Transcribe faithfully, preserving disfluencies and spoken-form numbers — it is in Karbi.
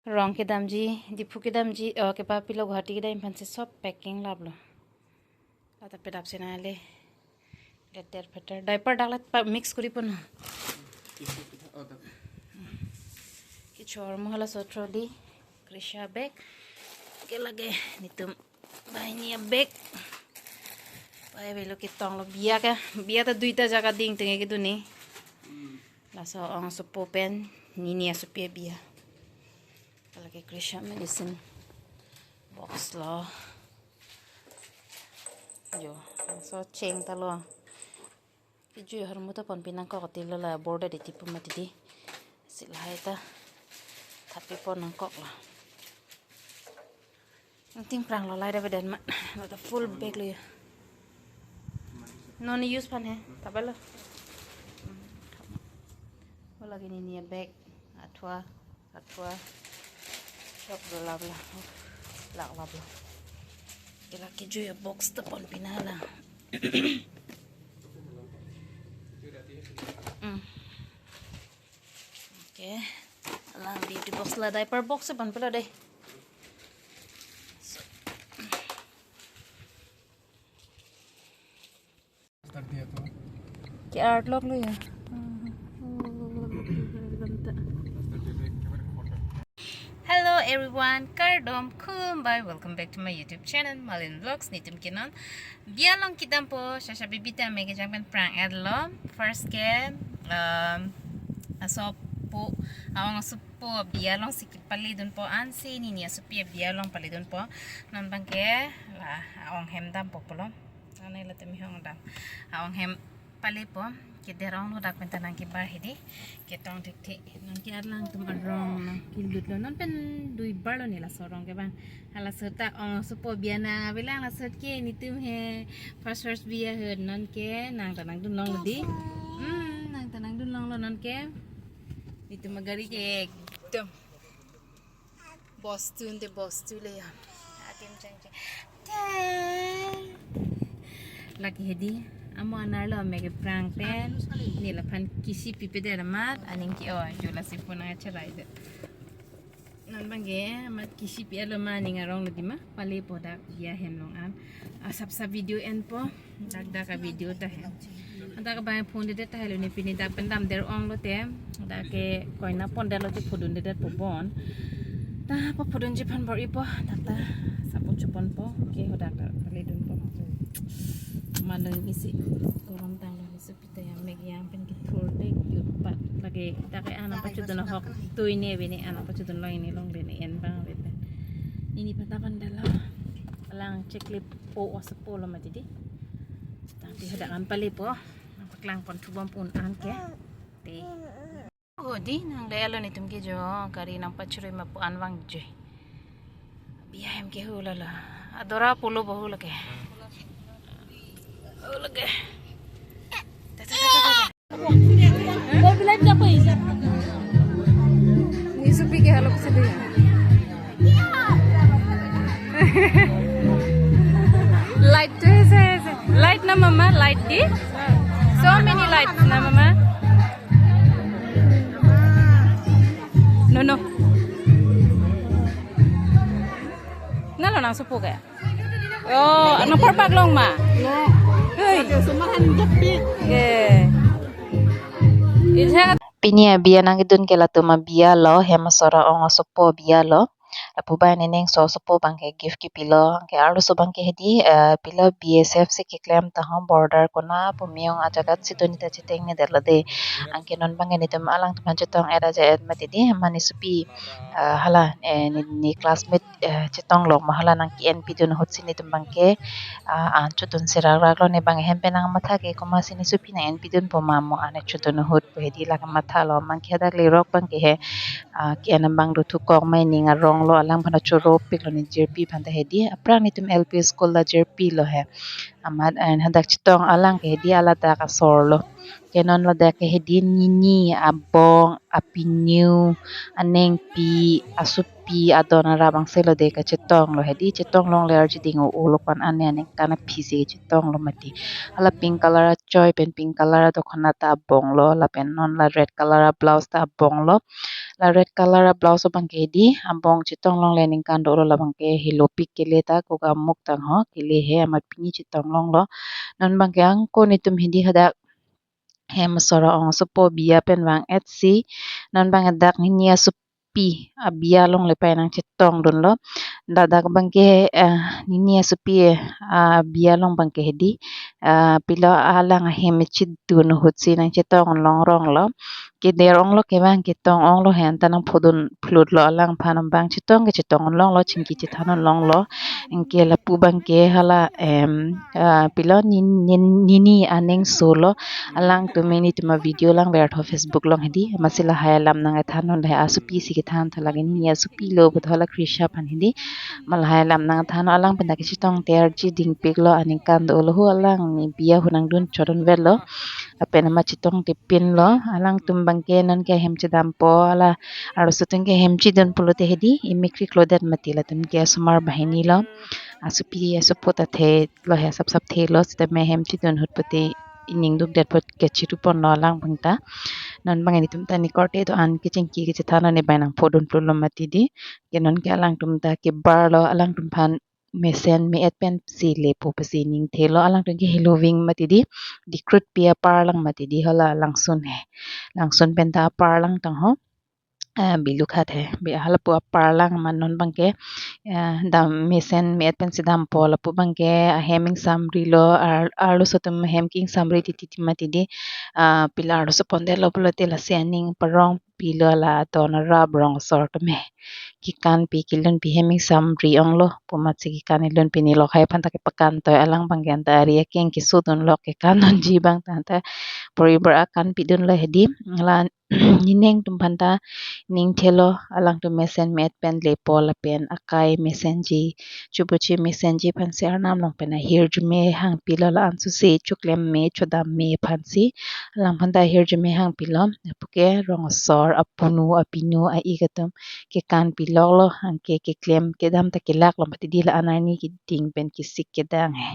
Rong kedamji, Diphu kedamji, oh, kepapilo Guwahati kedam aphansi sob packing laplo. Lata pedap sena le. Letter fetter. Diaper dak lat pa mix kori pon. Kichor mo halaso trolley. Krisha bag. Ke lage netum banghini abag. Pai avelo ketonglo biya ke. Biya ta duita jaga ding tenge kedun ne. Laso ong asopo pen nini asopi abiya. Ke lage Krisha medicine box lo. Jo, laso cheng ta lo. Kejui ahormu ta ponpi nangkok ti lo la border de tipu mati di. Si lahai ta thapi pon nangkok lo. Nangting prang lo lahai da beden ma. Lo ta full bag lo ya. Non use aphan he. Thapi lo. Lo lagi nini abag. Athua. Athua. Sob lo laplo. Lak laplo. Ke la kejui abox ta ponpi nang la. Hmm. Okay. Alang beauty box la diaper box si ponpilo dei. Ke art lok lo ya. Hello everyone, kardom, khulumbai, welcome back to my YouTube channel, Malin Vlogs. Netum ke non biya along kedampo, sasa bibi ta me kejang pen prang-etlo. First ke, um, asopo, aong asopo biya alongsi kepaledunpo, ansi nini asopi biya along paledunpo. Non abangke la aong hem dampo pulo. Anai la temi hong dam. Aong hem palepo, keder ong lo dak pen ta nangkebar hedi. Ketong thekthe. Non ke alangtum arong lo. Kilut lo. Non pen duibar lo ne laso arong ke bang. Halaso ta ong asopo biya nang avelang, laso ke netum he first first biya ahut. Non ke nang ta nangdun long lo di. Hmm, nang ta nangdun long lo non ke. Netum agari ke ekdom. Bostu ante bostu le ya. Atim chang chang. Ta. Lake hedi. Amo anerlo me keprang pen. Ne laphan kisi pipe det amat. Aning ke-oi. Jo lasi phone nangcherai det. Non abangke amat kisi pi-etlo ma aning arong lo di ma. Palepo dak biya hem along an. Asap sa video enpo. Dak dak a video ta he. Dak abang phone dedet ta helo ne pini dak pen damdet ong lote. Dak ke koina pondetlo te phodun dedet po bon. Ta po phodunji aphan bor-ipo. Dak ta sapo choponpo. Ke ho dak dak paledunpo. Malung isi. Korom tanglo isi pi ta ya mek yang pen kethur te jutpat lake. Dak ke anam pachodun ahok. Tu ini bini anam pachodun lo ini longle ne en bang bete. Nini pata pandalo. Alang cheklip po asopo lo mati di. Tangte hadak an palepo. Nangpaklang pon thubom pon an ke. Te. Oh, di nangle-etlo netum ke jo. Gari nangpachurui ma pu an vangji. Biya hem ke hu lalo. Adora pulo bo hu lake. Hu lake. Ta, ta, ta, ta, ta. Nesopi ke halo sedih. Light tu ese, ese. Light na mama, light di. So many lights na mama. No, no. Nalo nangsopo ke? Oh, nangparpak long ma? Hei. Sumar han jepit. Ke. Irsa. Pini abiya nangkedun ke latum abiya lo, hem asor a-ong asopo abiya lo. Lapu abang ne neng so asopo abangke gift kepilo, anke arloso abangke hedi, eh, pilo B S F si keklem tahom border kona pu me-ong ajagat si dun ta cheteng ne detlo de. Anke non abangke netum alangtum aphan chetong-et aja-et mati di, mane sopi, eh, hala, eh, ne, ne classmate, eh, chetong lo ma hala nangke-en pidun ahut si netum abangke, ah, an chodun si rakrak lo, ne abang hem pen nangmatha ke komatsi nesopi nang-en pidunpo ma mo an chodun ahut pu hedi lake matha lo, abangke hadak lerok abangke he, ah, ke-en abang dothukok ma ining arong lo, alangphan ta choro piklo ne jirpi aphan ta hedi, aphrang netum L P school ta jirpi lo he. Amat, eh, hadak chetong alang ke hedi aladak asor lo. Ke non ladak ke hedi nini, abong, apinyu, anengpi, asopi, adon arap angse lo de kachetong lo. Hedi chetong longle arjiding o, o lo pan ane aningkan aphi si chetong lo mati. Hala pink color achoi pen pink color adokhonat ta abong lo, lapen non la red color ablouse ta abong lo. La red color ablouse abang ke hedi, abong chetong longle aningkan do lo, labang ke helopik kele ta, koga muk tang ho, kele he, amat pini chetong longlo. Non bang ke angko netum hedi hadak hem asor ong asopo biya pen vang-et si. Non bang hadak nini asopi abiya longle pa nangchetong dunlo. Ladak bang ke, eh, nini asopi, eh, abiya long bang ke hedi, eh, pilo alang ahem chedun ahut si nangchetong long rong lo. Keder ong lo ke bang ketong ong lo he, anta nangphodun phlut lo alangphan, bang chetong ke chetong longlo, chingki chethan longlo. Anke lapu bang ke hala, em, ah, pilo nin, nin, nini aning so lo. Alangtum netum avideo langver tho Facebook along hedi. Amatsi lahai alam nangkethan un, lahai asopi si kethan tha, lake nini asopi lo pu tho, la Krisha aphan hedi. Amat lahai alam nangkethan un, alang pen ta kachetong te arjiding pik lo, aningkan do lo ho, alang ne biya ahut nangdun chodun vet lo. Lapen amat chetong te pin lo, alangtum bang ke non ke ahem chedampo, la arloso atum ke ahem chedun pulote hedi, imikri klodet mati, latum ke asomar banghini lo. Asopi asopo ta the lo he, sap sap the lo, sitame ahem chedun ahut pute ining dukdet apot kachiru pon lo alang bang ta. Non bang netum ta ne korte do-an kechingki kachethan lo, ne bang nangphodun phlut lo mati di. Ke non ke alangtum ta kebar lo, alangtum aphan mesen me-et pensi lepo pusi ning the lo, alangtum ke heloving mati di, dikrut pi apar lang mati di, hala langsun he. Langsun pen ta apar lang tang ho. Ah, bilu khat he. Bi halapu apar lang, amat non bang ke, ah, dam mesen me-et pensi dampo, lapu bang ke ahem ingsamri lo, ar-, arloso atum ahem ke ingsamri titi ti mati di, ah, pilo arloso pondet lo pulote lasi aning parong pilo, la adon arap rong asor atum he. Kekan pi kelun pi hem ingsamri ong lo, pu amatsi kekan kelun pi, ne lokhai aphan ta kepakan toi, alang bang ke anta ari akeng kesodun lo, kekan dunji bang ta anta poribar akan pidun lo hedi. La ningtum aphan ta ning the lo, alangtum mesen me-et pen lepo lapen akai mesenji, chubuchi mesenji aphansi arnam along pen ahirjume hangpi lo, la ansu si choklem me chodam me aphansi. Alangphan ta ahirjume hangpi lo, lapu ke rong asor, apunu, apinyu, a-ik atum kekan pi lok lo, anke keklem kedam ta kelak lo mati di, la an arni keding pen kesik kedang he.